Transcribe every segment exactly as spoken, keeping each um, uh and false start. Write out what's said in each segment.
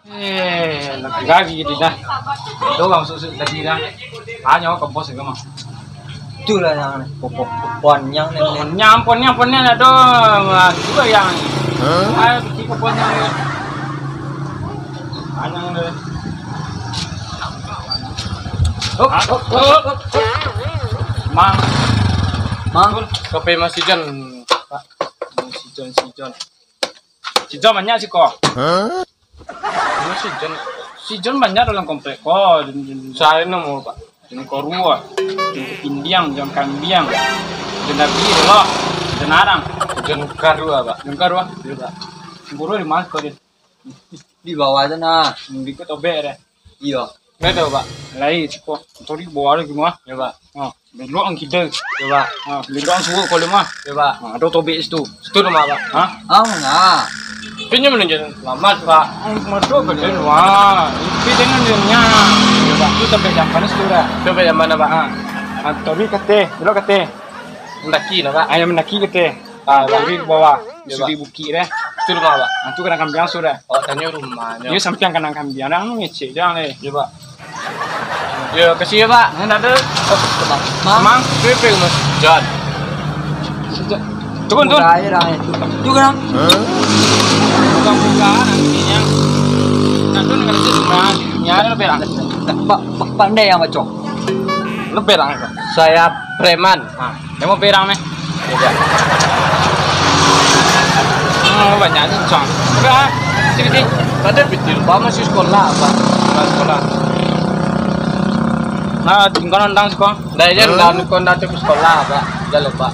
Eh, lagi-lagi gitu dah. Dorang masuk-masuk tadi dah. Hanya ka bos ka mah. Itulah yang pokok pon yang ni. Pon yang, pon yang, pon yang ado. Ah, dua yang. Hah? Ah, biji ka pon yang ni. Panjang tu. Hop, hop, hop, hop, hop. Mang. Mang. Kopi Mas Ijon, Pak. Mas Ijon, si Ijon. Si Ijon banyak siko. Hah? Iyo, si Ijon. Si Ijon banyak dalam komplek ko. Jan, jan, jan. Sae namo, Pak? Jan Korua, Jan Kapindiang, Jan Kambiang, Jan Dabi, Loh, Jan Arang. Jan Karua, Pak. Jan Karua? Iyo, Pak. Guru di mana ko, Din? Di bawah sana. Di ko tobek deh. Iyo. Nggak tahu, Pak. Lai, siko. Sorry, bawa lagi mah. Iyo, Pak. Ha, belok ang kida. Iyo, Pak. Ha, belok ang suruh kalau mah. Iyo, Pak. Ha, ada tobek situ. Situ rumah, Pak. Ha? Ah, nah. Pinjam belanja. Selamat, Pak. Masuk ke dalam. Wah, itu dengan dia. Iyo, Pak. Itu sampai jam mana situ dah? Sampai jam mana, Pak? Ha. Ha, sorry, kate. Belok kate. Mendaki lah, Pak. Ayam mendaki kate. Ah, Pak. Tapi ke bawah, iyo, Pak. Sudi bukik deh. Itu rumah, Pak. Nah, tu kadang kambiang sudah. Oh, tanyo rumahnyo. Iyo, sampiang kadang kambiang, dah ngecek dah leh. Iyo, Pak. Yo, kasih ya, Pak. Nah, dah ada. Mang. Mang, P P Mas Jan. Turun, turun. Buka aja dah, itu. Itu kan. Buka-buka nantinya. Nah, tu nak kerja rumah, nyari lebih lah. Pak, Pak, pandai yang baca. Lebih lah. Saya preman. Nah. Namo berang nih? Tigo. Hmm, banyak ni, Cang. Udah, sini, sini. Tadi pitih, Pak, masih sekolah, Pak. Sekolah, sekolah. Nah, tinggal nandang sekolah. Dah, ya, nandang, kau nandang tu sekolah, Pak. Jangan lupa.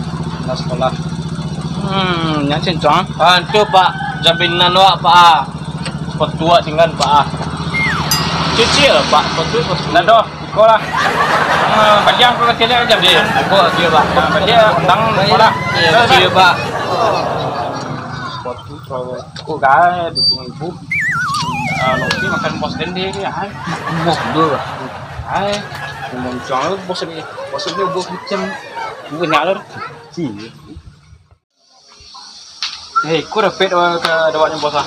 Nandang sekolah. Hmm, nyak sih, Cang. Ah, tu, Pak. Jaminan awak, Pak. Sepatu awak tinggal, Pak. Cicil, Pak. Sepatu, sepatu. Ndak doh. Iko lah. Ah, baliak ko kecil aja. Iya, iko lagi, Pak. Ah, baliak, undang, iko lah. Iya, iya, Pak. Waktu kalau aku gak dukung ibu. Ah, nanti makan bos dende, ya, hai. Bos dulu lah. Hai, ngomong cang, bos ni. Bos ni, bos macam banyak lah. Iya. Eh, ko dapek dek awak nyo, bos, ah?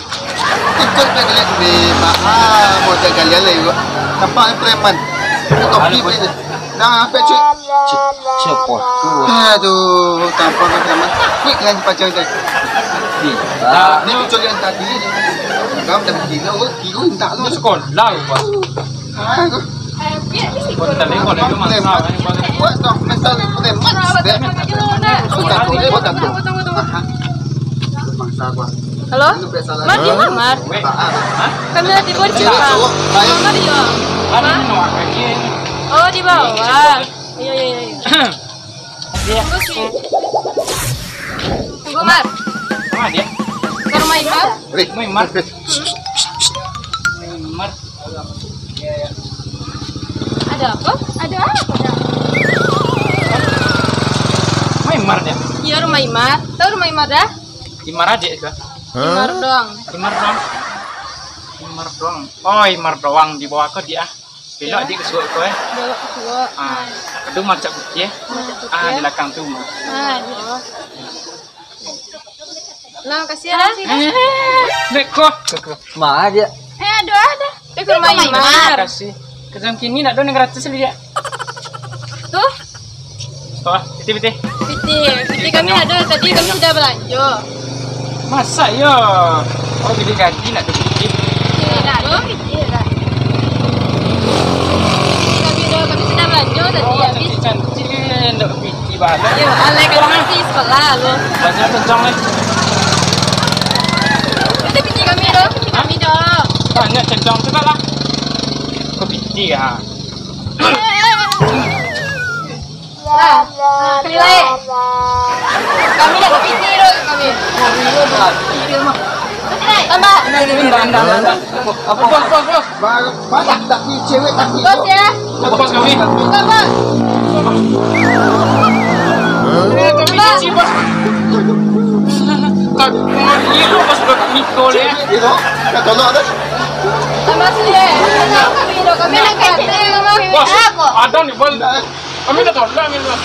Ikut dek galian, dek Pak. Ah, mau dek galian lai, Pak. Nampak ni preman. Ini kopi, bos. Dah, apa, cuy? Cuy, siapa tu? Aduh, tampang preman. Takuik kan pacang tadi. Ni, ni cuy yang tadi. Kamu dah gila, oh, gila, tak lu. Sekolah, bos. Ah, tu. Kau tak tengok, dia tu masa. Buat dong, mental preman. Halo? Mar, di mana, Mar? Kami lagi di bawah di Cipang. Mar, di bawah. Oh, di bawah. Iya, iya, iya. Tunggu, Mar. Ka rumah Imar. Mar. Mar. Ada apa? Ada apa, dah? Rumah Imar, dah. Iya, rumah Imar. Tahu rumah Imar, dah? Imar adik, dah. Imar doang. Imar doang. Imar doang. Oh, Imar doang di bawah ko, dia. Belok, iya, adik, ke suok ko, eh. Belok ke suok. Ah, aduh, macam putih, eh. Macam putih. Ah, di belakang tu, Mar. Ah, iya. Nah, kasih ya. Eh, beko. Ma aja. Eh, aduh, ada. Eh, ke rumah Imar. Kasih. Kerjaan kini nak dua ratus liak. Tuh. Sekolah, piti, piti. Piti, piti kami ada tadi, kami sudah belanja. Masa ya? Oh, jadi gaji nak dua piti. Iya, nak dua piti lah. Kami dah, kami sudah belanja tadi, oh, habis. Cantik-cantik, nak piti. Iyo, alai kan masih sekolah lu. Banyak kencang, eh. Itu piti kami tu, piti kami tu. Banyak kencang, coba lah. Kau piti, ha. Lah, kali lain. Kami nak piti tu, kami. Tambah. Ini, ini, ini, ini, ini. Apa? Bos, bos, bos. Ba-, banyak tapi cewek tapi. Bos, ya. Bos, kami. Bukan, Bos. Eh, kami cuci, Bos. Kami itu, Bos, udah kami toleh. Cewek itu, kita tolak dah. Tambah sini, eh. Kami nak kata, Bos. Bos, ada nih, Bos. Kami udah tolak nih, Bos.